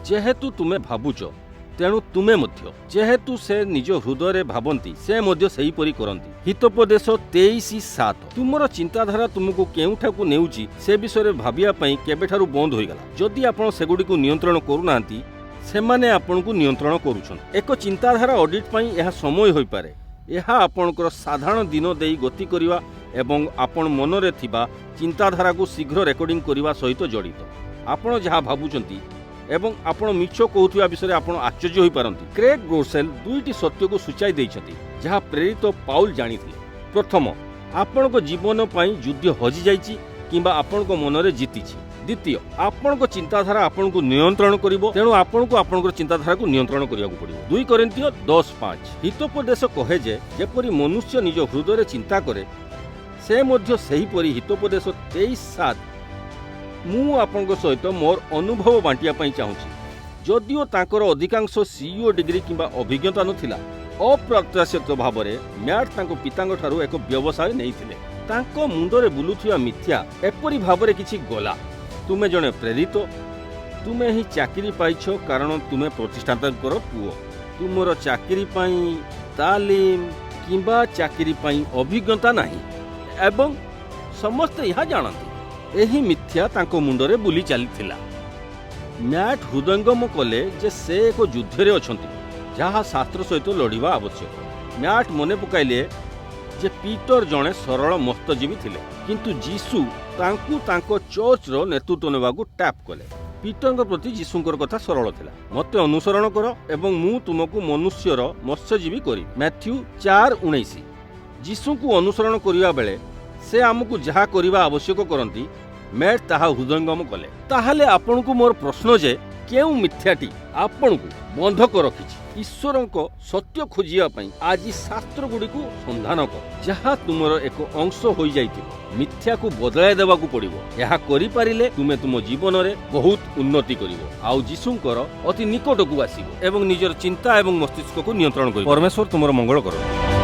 ଯେହେତୁ ତୁମେ ଭାବୁଛ, ତେଣୁ ତୁମେ ମଧ୍ୟ। ଯେହେତୁ ସେ ନିଜ ହୃଦୟରେ ଭାବନ୍ତି, ସେ ମଧ୍ୟ ସେହିପରି କରନ୍ତି। ହିତୋପଦେଶ 23:7। ତୁମର ଚିନ୍ତାଧାରା ତୁମକୁ କେଉଁଠାକୁ ନେଉଛି, ସେ ବିଷୟରେ ଭାବିବା ପାଇଁ କେବେଠାରୁ ବନ୍ଦ ହୋଇଗଲା? ଯଦି ଆପଣ ସେଗୁଡ଼ିକୁ ନିୟନ୍ତ୍ରଣ କରୁନାହାନ୍ତି, ସେମାନେ ଆପଣଙ୍କୁ ନିୟନ୍ତ୍ରଣ କରୁଛନ୍ତି। ଏକ ଚିନ୍ତାଧାରା ଅଡିଟ୍ ପାଇଁ ଏହା ସମୟ ହୋଇପାରେ। ଏହା ଆପଣଙ୍କର ସାଧାରଣ ଦିନ ଦେଇ ଗତି କରିବା ଏବଂ ଆପଣ ମନରେ ଥିବା ଚିନ୍ତାଧାରାକୁ ଶୀଘ୍ର ରେକର୍ଡିଂ କରିବା ସହିତ ଜଡ଼ିତ। ଆପଣ ଯାହା ଭାବୁଛନ୍ତି ଏବଂ ଆପଣ ମିଛ କହୁଥିବା ବିଷୟରେ ଆପଣ ଆଶ୍ଚର୍ଯ୍ୟ ହୋଇପାରନ୍ତି। କ୍ରେଗ୍ ଗ୍ରୋସେଲ ଦୁଇଟି ସତ୍ୟକୁ ସୂଚାଇ ଦେଇଛନ୍ତି, ଯାହା ପ୍ରେରିତ ପାଉଲ ଜାଣିଥିଲେ। ପ୍ରଥମ, ଆପଣଙ୍କ ଜୀବନ ପାଇଁ ଯୁଦ୍ଧ ହଜିଯାଇଛି କିମ୍ବା ଆପଣଙ୍କ ମନରେ ଜିତିଛି। ଦ୍ୱିତୀୟ, ଆପଣଙ୍କ ଚିନ୍ତାଧାରା ଆପଣଙ୍କୁ ନିୟନ୍ତ୍ରଣ କରିବ, ତେଣୁ ଆପଣଙ୍କୁ ଆପଣଙ୍କର ଚିନ୍ତାଧାରାକୁ ନିୟନ୍ତ୍ରଣ କରିବାକୁ ପଡ଼ିବ। 2 କରିନ୍ଥୀୟ 10:5। ହିତୋପଦେଶ କହେ ଯେ ଯେପରି ମନୁଷ୍ୟ ନିଜ ହୃଦୟରେ ଚିନ୍ତା କରେ, ସେ ମଧ୍ୟ ସେହିପରି। ହିତୋପଦେଶ 23:7। ମୁଁ ଆପଣଙ୍କ ସହିତ ମୋର ଅନୁଭବ ବାଣ୍ଟିବା ପାଇଁ ଚାହୁଁଛି। ଯଦିଓ ତାଙ୍କର ଅଧିକାଂଶ ସିଇଓ ଡିଗ୍ରୀ କିମ୍ବା ଅଭିଜ୍ଞତା ନଥିଲା, ଅପ୍ରତ୍ୟାଶିତ ଭାବରେ ମ୍ୟାଟ୍ ତାଙ୍କ ପିତାଙ୍କ ଠାରୁ ଏକ ବ୍ୟବସାୟ ନେଇଥିଲେ। ତାଙ୍କ ମୁଣ୍ଡରେ ବୁଲୁଥିବା ମିଥ୍ୟା ଏପରି ଭାବରେ କିଛି ଗଲା, ତୁମେ ଜଣେ ପ୍ରେରିତ, ତୁମେ ଏହି ଚାକିରି ପାଇଛ କାରଣ ତୁମେ ପ୍ରତିଷ୍ଠାତାଙ୍କର ପୁଅ। ତୁମର ଚାକିରି ପାଇଁ ତାଲିମ କିମ୍ବା ଚାକିରି ପାଇଁ ଅଭିଜ୍ଞତା ନାହିଁ ଏବଂ ସମସ୍ତେ ଏହା ଜାଣନ୍ତି। ଏହି ମିଥ୍ୟା ତାଙ୍କ ମୁଣ୍ଡରେ ବୁଲି ଚାଲିଥିଲା। ମ୍ୟାଟ୍ ହୃଦୟଙ୍ଗମ କଲେ ଯେ ସେ ଏକ ଯୁଦ୍ଧରେ ଅଛନ୍ତି, ଯାହା ଶାସ୍ତ୍ର ସହିତ ଲଢ଼ିବା ଆବଶ୍ୟକ। ମ୍ୟାଟ୍ ମନେ ପକାଇଲେ ଯେ ପିଟର ଜଣେ ସରଳ ମତ୍ସ୍ୟଜୀବୀ ଥିଲେ, କିନ୍ତୁ ଯୀଶୁ ତାଙ୍କୁ ତାଙ୍କ ଚର୍ଚ୍ଚର ନେତୃତ୍ୱ ନେବାକୁ ଟ୍ୟାପ୍ କଲେ। ପିଟରଙ୍କ ପ୍ରତି ଯୀଶୁଙ୍କର କଥା ସରଳ ଥିଲା, "ମୋତେ ଅନୁସରଣ କର ଏବଂ ମୁଁ ତୁମକୁ ମନୁଷ୍ୟର ମତ୍ସ୍ୟଜୀବୀ କରିବି।" ମ୍ୟାଥ୍ୟୁ 4:19। ଯୀଶୁଙ୍କୁ ଅନୁସରଣ କରିବା ବେଳେ ସେ ଆମକୁ ଯାହା କରିବା ଆବଶ୍ୟକ କରନ୍ତି, ମ୍ୟାଟ୍ ତାହା ହୃଦୟଙ୍ଗମ କଲେ। ତାହେଲେ ଆପଣଙ୍କୁ ମୋର ପ୍ରଶ୍ନ ଯେ କେଉଁ ମିଥ୍ୟାଟି ଆପଣଙ୍କୁ ବନ୍ଧକ ରଖିଛି? ଈଶ୍ୱରଙ୍କ ସତ୍ୟ ଖୋଜିବା ପାଇଁ ଆଜି ଶାସ୍ତ୍ରଗୁଡ଼ିକୁ ସନ୍ଧାନ କର, ଯାହା ତୁମର ଏକ ଅଂଶ ହୋଇଯାଇଥିବ। ମିଥ୍ୟାକୁ ବଦଳାଇ ଦେବାକୁ ପଡ଼ିବ। ଏହା କରିପାରିଲେ ତୁମେ ତୁମ ଜୀବନରେ ବହୁତ ଉନ୍ନତି କରିବ ଆଉ ଯୀଶୁଙ୍କର ଅତି ନିକଟକୁ ଆସିବ ଏବଂ ନିଜର ଚିନ୍ତା ଏବଂ ମସ୍ତିଷ୍କକୁ ନିୟନ୍ତ୍ରଣ କରିବ। ପରମେଶ୍ୱର ତୁମର ମଙ୍ଗଳ କରନ୍ତୁ।